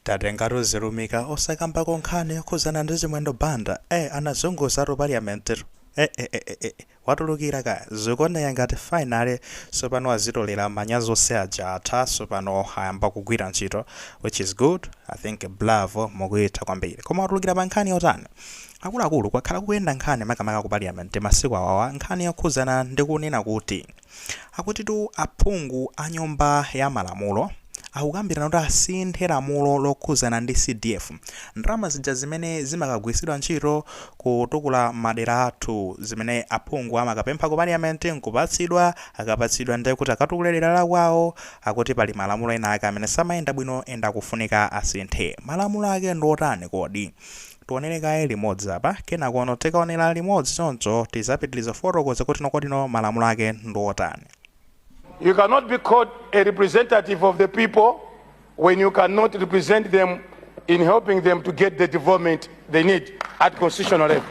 Tatengatu zilumika osakambako nkhani yokhuzana ndi Chimwendo Banda eh anazunguzatu parliament tu eh eh eh eh watulukira kaya zikuoneka ngati finally sopano azitolera manyazi onse aja atha sopano ayamba kugwira ntchito which is good I think bravo mukuitha kwambiri koma watulukira pa nkhani yotani akuluakulu kwakhala kukuyenda nkhani makamaka ku parliament masiku awawa nkhani yokhuzana ndi kunena kuti Akutitu aphungu a nyumba ya malamulo akukambirana kuti asinthe lamulo lokhuzana ndi CDF, ndalama zija zimene zimakagwiritsidwa ntchito kutukula madera athu zimene aphungu amakapempha ku parliament nkupatsidwa, akapatsidwa ndiye kuti akatukule dera la kwawo. Akuti pali malamulo ena ake amene samayenda bwino and akufunika asinthe. Malamulo ake ndi otani kodi? Tionere kaye limodzi apa, kenakono tikaonera limodzi choncho tizapitiliza kufotokoza kuti no kodino malamulo ake ndi otani. You cannot be called a representative of the people when you cannot represent them in helping them to get the development they need at constitutional level.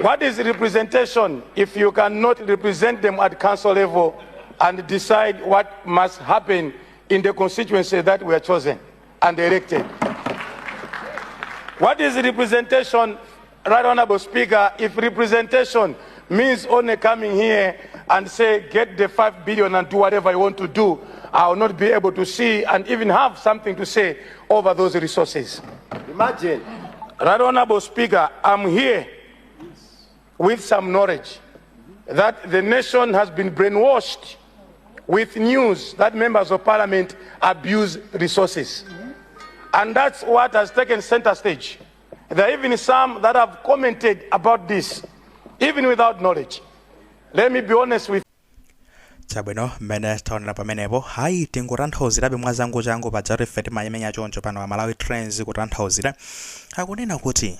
What is representation if you cannot represent them at council level and decide what must happen in the constituency that we are chosen and elected? What is representation, Right Honorable Speaker, if representation means only coming here and say, get the 5 billion and do whatever you want to do, I will not be able to see and even have something to say over those resources. Imagine. Right Honorable Speaker, I'm here with some knowledge that the nation has been brainwashed with news that members of parliament abuse resources. And that's what has taken center stage. There are even some that have commented about this, even without knowledge. Let me be honest with Chabwino, mmene taonera pamenepo, hayi tingotanthauzirabe mwachanguchangu pajatu ife timayimenya choncho pano pa Malawi Trends kutanthauzira. Akunena kuti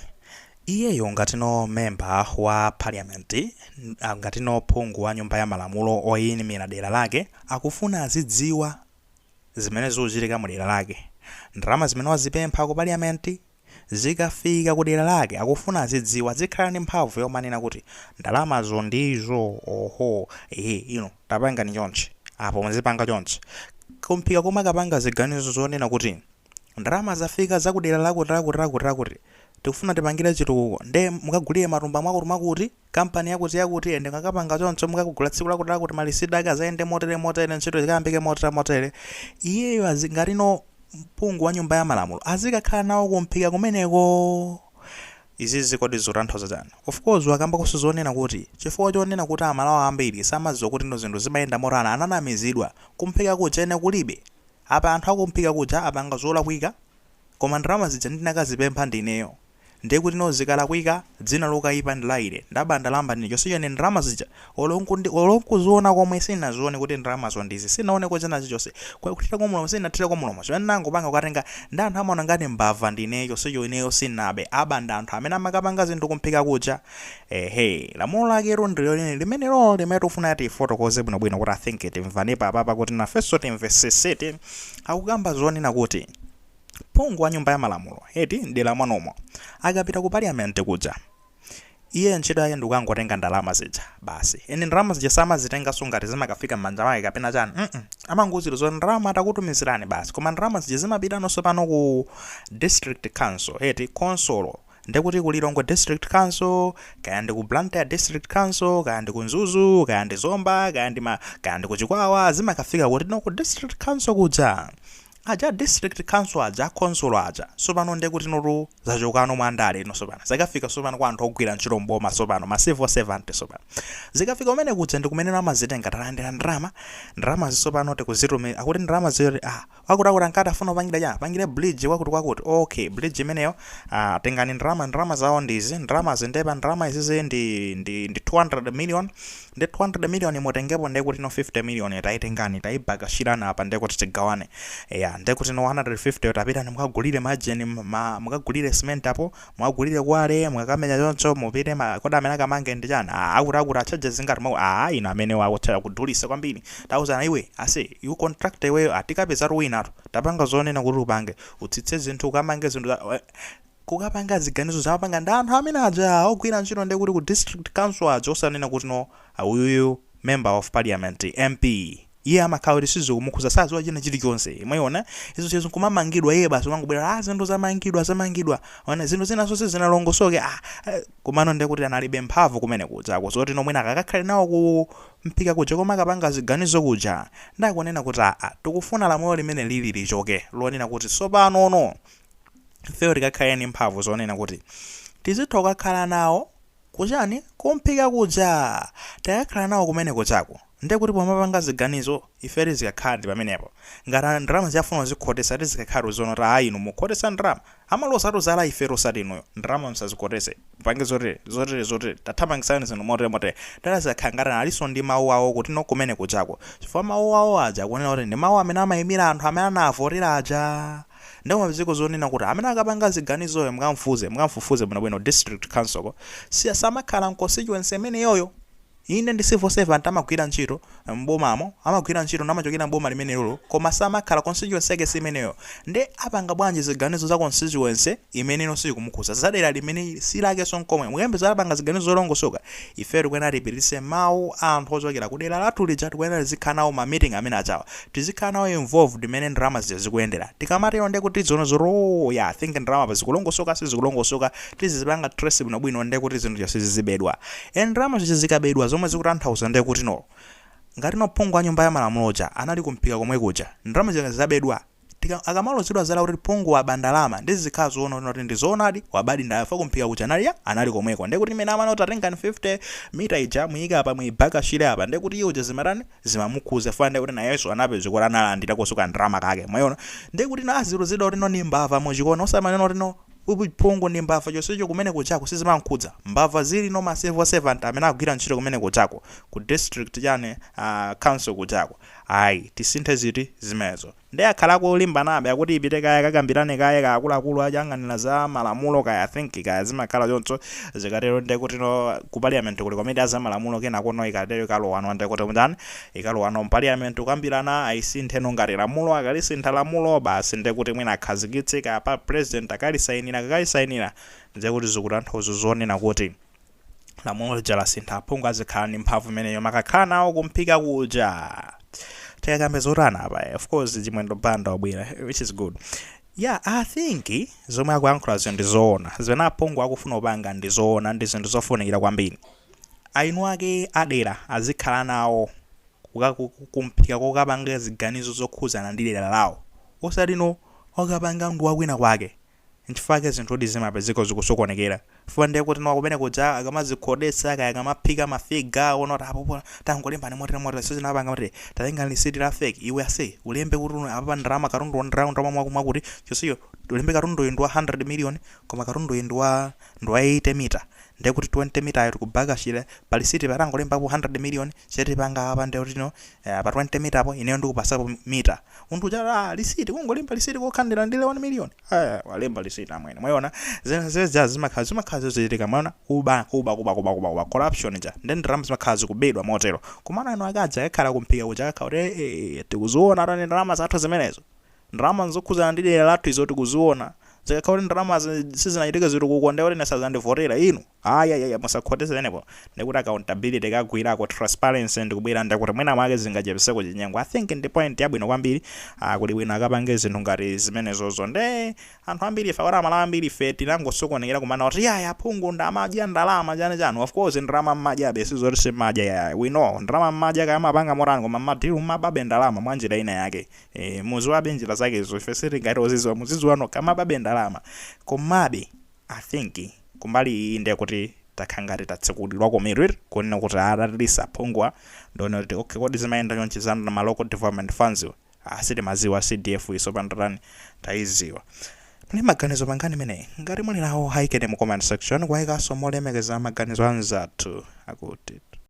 iyeyo ngatino member wa parliament, ngatino phungu wa nyumba ya malamulo oyimira dera lake, akufuna azidziwa zimene zikuchitika mu dera lake. Ndalama zimene wazipempha ku parliament zikafika ku dera lake akufuna azidziwa, azikhala ndi mphamvu yomanena kuti ndalamazo ndizo oho, ehe inu tapangani chonchi, apo muzipanga chonchi. Kumphika kumakapanga ziganizo zonena kuti ndalama zafika za ku dera lakuti lakuti lakuti lakuti tikufuna tipangire chitukuko nde mukagulire matumba mwakuti mwakuti kampani yakuti yakuti ende mukakapanga choncho mukakugula tsiku lakuti lakuti malisiti ake azayende motere motere ntchito zikayambike motere motere iyeyo azi ngatino phungu wa nyumba ya malamulo azikakhala nawo kumphika kumeneko izizi kodi zikutanthauza chani of course wakambakonso zonena kuti chifukwa chonena kuti amalawi ambiri samadziwa kuti no zinthu zimayenda motani ananamizidwa kumphika kuja ine kulibe apa anthu akumphika kuja apanga zolakwika Koma ndalama zija ndinakazipempha ndineyo. Ndiye kuti no zikalakwika, dzina lokayipa ndi la ine. Ndaba ndalama ndine chonsecho ine ndalama zija olo nkundi olo nkuziona komwe sindinazione kuti ndalamazo ndi izi. Sindinaoneko china chilichonse. Kuthirako mulomo sindinathireko mulomo. Chimene ndinangopanga kukatenga ndi anthu amaona ngati mbava ndineyo chonsecho ineyo sindinabe. Aba ndi anthu amene amakapanga zinthu kumphika kuja. Ehe, lamulo laketu ndi limenelo limene tikufuna tifotokoze bwinobwino kuti I think timvanepo apapa kuti nafenso timvetsetse. Akukamba zonena kuti. Phungu wa nyumba ya malamulo eti mdera mwanumo akapita ku parliament kuja iye ntchito yake ndikukangotenga ndalama zija basi and ndalama zija samazitenganso ngati zimakafika mmanja mwake kapena chani mm amangouzidwa zoti ndalama takutumizirani basi koma ndalama zija zimapitanso pano ku district council eti khonsolo ndekuti ku Lilongwe district council kaya ndi ku Blantyre district council kaya ndi ku Mzuzu kaya ndi Zomba kaya ndi ma kaya ndi ku Chikwawa zimakafika kuti no ku district council kuja Aja a district council aja, a khonsolo aja, sopano nde kuti notu zachokano mwa andale ino sopano, zakafika sopano kwa anthu ogwira ntchito m'boma sopano, ma civil servant sopano. Zikafika kumene kuja ndi kumene amazitenga, talandira ndalama, ndalamazi sopano tikuzitumi, akuti ndalama zoti ah, wakuti akuti ankati afuna kupangira chani, apangire bridge kwakuti kwakuti, okay, bridge imeneyo, ah, tengani ndalama, ndalama zawo ndi izi, ndalamazi nde pa ndalama izizi ndi, ndi, ndi 200 million, Nde 200 million mutengepo ndekuti no 50 million taitengani taibakashirani apa ndekuti tigawane eya ndekuti no 150 yo tapitani mukagulire majeni ma mukagulire cement apo mukagulire kwale mukakamenya choncho mupite ma kodi amene akamange ndi chani ah akuti akuti atchaje zingati mwaku ah inu amene akutcha kudulisa kwambiri tauzana iwe ase iwe contractor iweyo atikapezatu winatu tapanga zonena kuti upange utsitse zinthu ukamange zinthu Kukapanga ziganizo amapanga ndi anthu amene aja ogwira ntchito ndiye kuti ku district council aja osanena kuti no uyuyu member of parliament, MP. Iye amakhala kuti sizikumukhuza, saziwa china chilichonse. Mwayiona izo chizo kumamangidwa, iye basi umangobwera, "Ah, zinthu zamangidwa, zamangidwa." Ona zinthu zina zonse zinalongosoke. Ah, komano ndiye kuti analibe mphamvu kumene kujako zoti nomwene akakakhale nawo ku mpika kuja koma akapanga ziganizo kuja. Ndakunena kuti aa, tikufuna lamulo limene lili lichoke, lonena kuti sopanono ifeyo tikakhale ndi mphamvu zonena kuti tizitha kukakhala nawo kuchani, kumphika kuja. Tikakhala nawo kumene kujako, ndiye kuti pomapanga ziganizo ife tizikakhala ndi pamenepo. Ngati ndalama ziyafuna zikhotesa, tizikakhala tiziona kuti ayi, inu mukhotesa ndalama, amalosa tuzala ife, tosati inuyo, ndalama msazikhotese, mpange zotere, zotere, zotere, tathamangisani zinthu motere, motere. Ndalazikakhala ngati alinso ndi mawu awo kuti no kumene kujako, chifukwa mawu awo aja kunena kuti ndi mawu amene amayimira anthu amene anavotera aja. Ndipo mapezeko zonena kuti amene akapanga ziganizoyo, mukamfuze, mukamfufuze bwinobwino district council ko, siya samakhala mconstituency imeneyoyo. Inde, ndi civil servant, amagwira ntchito mbomamo, amagwira ntchito namachokera mboma limenelo, koma samakhala constituency yake si imeneyo. Ndi apanga bwanji ziganizo za constituency imeneno sikumukhuza, zadera limene silakenso nkomwe? Mukuyembeza apanga ziganizo zolongosoka? Ife tikuyenera tipitise mawu a anthu ochokera ku dera lathu lija. Tikuyenera tizikhala nawo ma meeting amene achawa, tizikhala nawo involved imene ndalama zija zikuyendera. Tikamatero ndiye kuti tiziona zoti, "Oh yeah, I think ndalama pa zikulongosoka, sizikulongosoka." Tizizipanga trace bwinobwino, ndiye kuti zinthu sizizibedwa. E, ndalama zija zikabedwa, zomwe zikutanthauza ndiye kuti no ngati nophungu a nyumba ya malamulo ja anali kumpika komwe kuja, ndalama zija zabedwa, akamalozedwa zala kuti phungu waba ndalama, ndi zikhala zoona kuti ndi zoonadi, wabadi ndafa kumpika kuja, anali ya anali komweko. Ndiye kuti imene amene tatengani 50 mita ija, muyike apa, muyibakashire apa, ndiye kuti iye uja zimatani, zimamukhuza fana. Ndiye kuti nayenso anapeza kuti analandira kosuka ndalama kake. Mwayiona? Ndiye kuti na azilozedwa kuti no ni mbava muchikono, osamanena kuti no phungu ndi mbava, chonsecho kumene kuchako sizimankhudza. Mbava zili no ma civil servant amene agwira ntchito kumene kuchako, ku district chane council kuchako. Ayi, tisinthe ziti zimenezo. Ndi akhala kulimbanabe, akuti ipite kaya kakambirane kaya kaakuluakulu achang'anira za malamulo kaya, I think kaya zimakhala choncho. Zikatero ndiye kuti no ku parliament kuli komiti za malamulo, kenako ikatero ikalowano, ndiye kuti mutani, ikalowano parliament kukambirana, ayisintheno ngati lamulo. Akalisintha lamulo basi, ndiye kuti mwina akhazikitse kaya pa president, akalisayinira, akalisayinira, ndiye kuti zikutanthauza zonena kuti lamulo lija lasintha, aphungu azikhala ndi mphamvu imeneyo makakhala nawo kumphika kuja. Tikakambe zotana apa? Of course Chimwendo Banda wabwera, which is good. Yeah, I think zomwe akuyankhulazo ndi zoona, zimene aphungu akufuna kupanga ndi zoona, ndi zinthu zofunikira kwambiri. Ainu ake adera azikhala nawo kumphika kokapanga ziganizo zokhuzana ndi dera lawo, osati no okapanga ndi wakwina kwake. Nchifukwa zinthu kuti zimapezeka zikusokonekera fuwa. Ndiye kuti no kumene kuja akamazikhodetsa kaya akamaphika mafiga, ona kuti apopo tangolembani motere motere, sizinapanga motere, tatenga lisiti la fake, iwe ase ulembe kuti apa ndalama, katundu wa ndalama, ndalama mwakuti chonsecho ulembe katundu uyu ndi wa 100 million, koma katundu uyu ndi wa 80 mita, ndiye kuti 20 mita ayo tikubakashira pa lisiti patangolembapo 100 million. Chetipanga apa ndiye kuti no pa 20 mita apo ineyo ndikupasapo mita. Munthu uja, ah, lisiti kungolemba lisiti kokhandira ndile 1 million, aya walemba lisiti amwene. Mwayiona zija zimakhala zochitika. Mwaona, kuba, kuba, kuba, kuba, kuba, kuba, corruption ja, ndi ndalama zimakhala zikubedwa motero. Komano ino akadza akakhala kumphika kuja, akakhala kuti tikuziona tani ndalama zathu zimenezo, ndalama zokhuzana ndi dera lathu izo tikuziona. Zikakhala kuti ndalama sizinachitike zitukuko, ndiye kuti nesazandivotera inu. Ayayaya, musakhotese penepo. Ndikuti accountability kagwirako, transparency ndikubwera, ndikuti mwina mwake zingachepeseko chinyengo. I think ndi point yabwino kwambiri. Kuli bwino akapange zinthu ngati zimenezozo. Nde anthu ambiri ife, akuti Amalawi ambiri ife tinangosokonekera kumana kuti yaya, aphungu ndamadya ndalama chani chani. Of course ndalama mmadyabe, sizoti simmadya yaya, we know ndalama mmadya, kaya mapanga motani, koma mmadiru mmababe ndalama mwa njira ina yake. Muziwabe njira zakezo, ife sitingati oziziwa, muziziwa nokha, mababe ndalama. Komabe I think kumbali iyi ndiye kuti takhala ngati tatsekulidwa mitu kunena kuti atatilisa aphunguwa, ndione kuti okay, kodi zimayenda chonchi za ma local development funds? Sitimaziwa CDF iso pandotani, tayiziwa. Muli maganizo pangani imeneyi? Ngati muli nawo, ayikeni mu comment section, kuwayikanso molemekeza maganizo anzathu akuti.